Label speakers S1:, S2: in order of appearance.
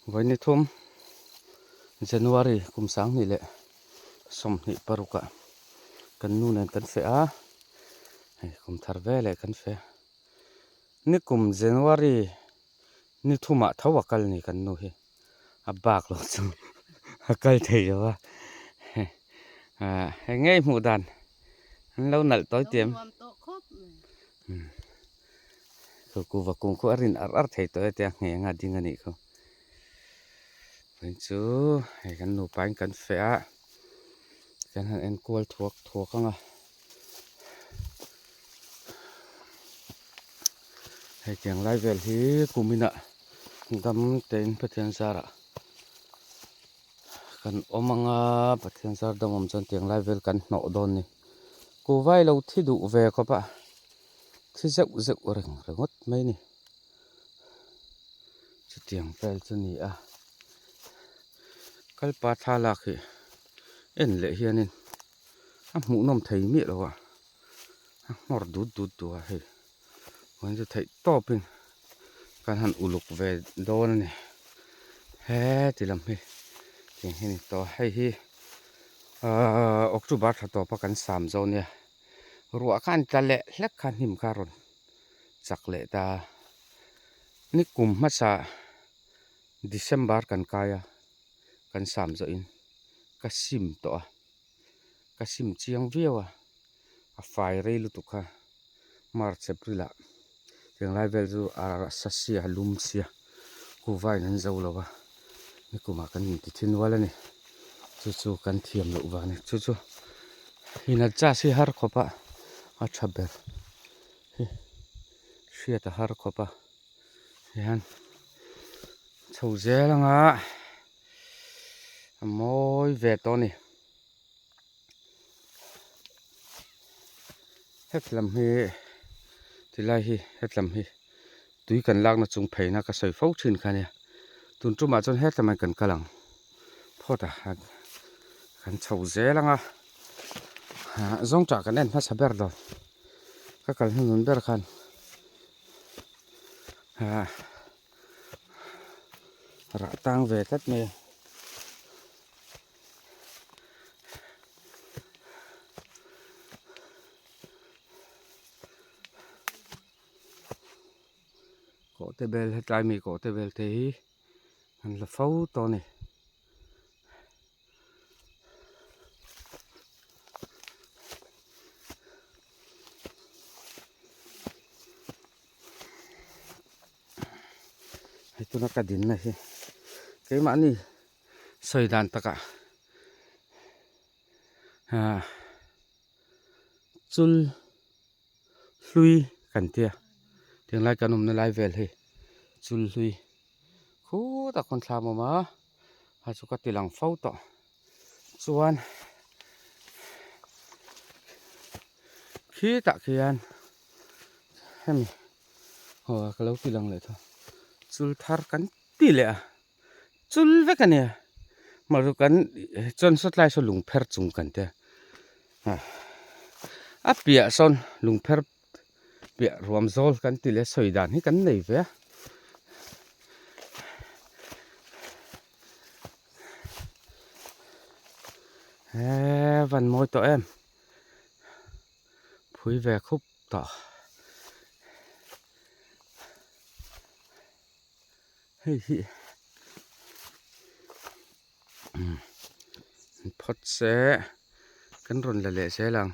S1: Vawi ni thum January kum sanghnih leh 26 ah kan nu nen kan feh a, hei kum thar ve leh kan feh a. Ni kum January ni thumah tho a kal ni kan nu hi a bak lo chu a kal thei lo a ah hei ngei hmuh dan an lo nalh tawi tiam kuva kung khu a rin ar ar thei tawh e tia ngheng a ding a nih khu vawiin chu hei kan nupa in kan feh a kan han enkual thuak thuak ang a. Hei tiang lai vel hi kuminah dam tein Pathian zarah kan awm ang a, Pathian zar dam awm chuan tiang lai vel kan hnawh dawn a ni. Kuhvai lo thi duh ve khawp a, thi zeuh zeuh reng ringawt mai a ni. Chutiang vel chu a ni a, kalpa thlalak hi en leh hianin. a hmuhnawm thei miah lo a a nghawr dut dut duh a hei chuan chu theih tawpin kan han uluk ve dawn a ni heti lam hi tiang hi a ni tawh a hei hi ahh October thla tawpa kan sam zo nia ruah kha an tla leh hlek kha hnim kha a rawn chak leh ta a ni kum hmasa December kan kai a kan sam zawhin ka sim tawh a ka sim chiang viau a a fai rei lutuk kha March April ah tiang lai vel chu a sa sia a lum sia kuhva in an zo lo a nikum ah kan inti thin ual a ni chu chu kan thiam loh vang a ni chu chu in adjust hi har khawp a a tha ber hi hriat a har khawp a hian chho zel anga a mawi ve tawh a ni hetlam hi tilai hi hetlam hi tui kan lakna chung pheina ka sawi fo thin kha ania tun tumah chuan hetlamah kan kal ang phawt a kan chho zel anga zawngtah kan en hmasa ber dawn ka kal hnuhnun ber khan Rah tang ve tlat mai a. Kawhte bel hetlai mi kawhte bel te hi an la fo tawh a ni. Hei tuna ka dinna hi keimahni sawi dan takah ah chul hlui kan tia tinglai kan awmna lai vel hi chul hlui khutah khawn thlam a awm a a chu ka ti lang fo tawh chuan khitah khian hemi aw ka lo ti lang leh tho chul thar kan ti leh a chul vek a nia mahse kan chuan sawtlai saw lungpher chung kan tia a piah sawn lungpher piah ruam zawl kan ti leh sawi dan hi kan nei ve a. He van mawi tawh em phui ve khup tawh hei hi phawt se kan rawn la leh zel ang.